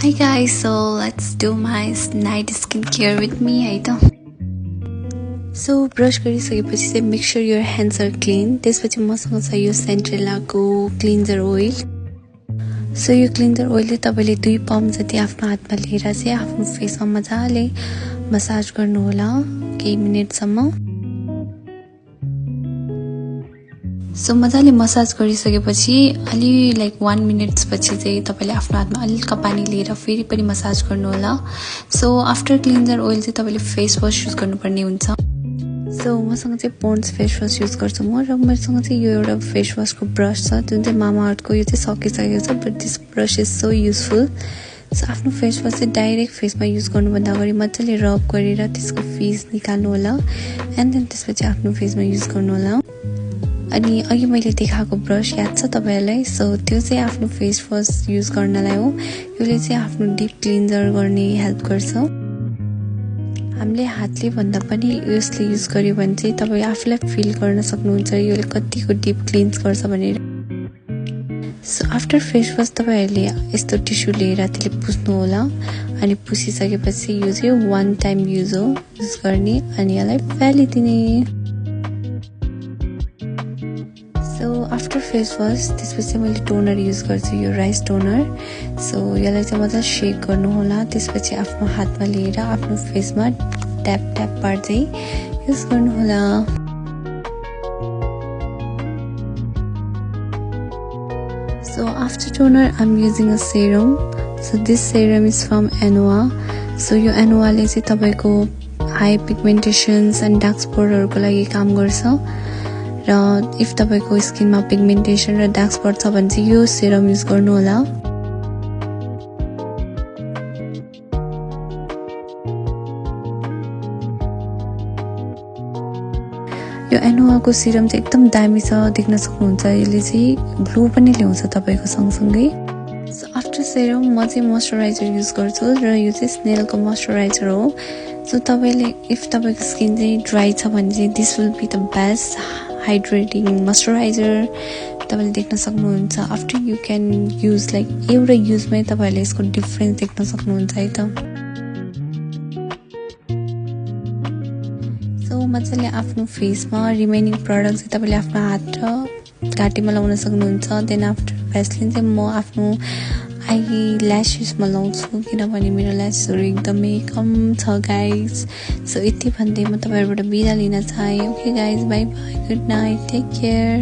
Hi guys, so let's do my night skincare with me है त So brush गरिसकेपछि चाहिँ make sure your hands are clean. त्यसपछि मसँग छ यो Centrella को cleanser oil. So यो cleanser oil ले तपाईले 2 पम्प जति आफ्नो हातमा लिएर चाहिँ आफ्नो फेसमा मजाले मसाज गर्नु होला केही मिनेटसम्म. So मजाले मसाज गरिसकेपछि अलि लाइक 1 मिनेट्स पछि चाहिँ तपाईले आफ्नो हातमा हल्का पानी लिएर फेरि पनि मसाज गर्नु होला. So आफ्टर क्लिन्जर ओइल चाहिँ तपाईले फेस वाश युज गर्नुपर्ने हुन्छ. So मसँग चाहिँ पोन्ड्स फेस वाश युज गर्छु म र मसँग चाहिँ यो एउटा फेस वाश को ब्रश छ जुन चाहिँ मामा अर्थ को यो चाहिँ सकिसकेको छ but this brush is so useful. So आफ्नो फेस वाश चाहिँ डाइरेक्ट फेसमा युज गर्नुभन्दा अगाडि मजाले रब गरेर त्यसको फिज निकाल्नु होला एन्ड देन त्यसपछि आफ्नो फेसमा युज गर्नु होला. अनि अघि मैले देखाएको ब्रश याद छ तपाईहरुलाई. सो त्यो चाहिँ आफ्नो फेस वाश युज गर्नलाई हो. यसले चाहिँ आफ्नो डीप क्लिन्जर गर्ने हेल्प गर्छ. हामीले हातले भन्दा पनि यसले युज गर्यो भने चाहिँ तपाई आफूलाई फिल गर्न सक्नुहुन्छ यसले कतिको डीप क्लिन्ज गर्छ भनेर. सो आफ्टर फेस वाश तपाईहरुले यस्तो टिस्यु लिएर त्यसले पुस्नु होला अनि पुसिसकेपछि यो चाहिँ वन टाइम युज हो युज गर्ने अनि यसलाई फालिदिने. So after face wash त्यसपछि मैले टोनर युज गर्छु यो राइस टोनर. सो यसलाई चाहिँ मजाले शेक गर्नु होला त्यसपछि आफ्नो हातमा लिएर आफ्नो फेसमा ट्याप ट्याप पार्दै युज गर्नु होला. So after toner I'm using a serum. So this serum is from Anua. So यो Anua ले चाहिँ तपाईको हाई पिगमेन्टेशन्स एन्ड डार्क स्पटहरुको लागि काम गर्छ. र इफ तपाईको स्किनमा पिगमेन्टेसन र डार्क स्पट छ भने चाहिँ यो सेरम युज गर्नु होला. यो एनोवा को सिरम चाहिँ एकदम दामी छ देख्न सक्नुहुन्छ. यसले चाहिँ ग्लो पनि ल्याउँछ तपाईको सँगसँगै. सो आफ्टर सेरम म चाहिँ मोइस्चराइजर युज गर्छु र यो चाहिँ स्नेल को मोइस्चराइजर हो. सो तपाईले इफ तपाईको स्किन चाहिँ ड्राई छ भने चाहिँ this will be the best hydrating moisturiser तपाईले देख्न सक्नुहुन्छ. After you can use like एउटा युजमै तपाईले यसको डिफरेन्स देख्न सक्नुहुन्छ है त. सो मजाले आफ्नो फेसमा रिमेनिङ प्रोडक्ट चाहिँ तपाईले आफ्नो हात र घाँटीमा लाउन सक्नुहुन्छ. देन आफ्टर भ्यासलिन चाहिँ म आफ्नो आई ल्यासेसमा लाउँछु किनभने मेरो ल्यासेसहरु एकदमै कम छ गाइज. सो यति भन्दै म तपाईहरुबाट बिदा लिन चाहे. Okay guys, bye bye, good night, take care.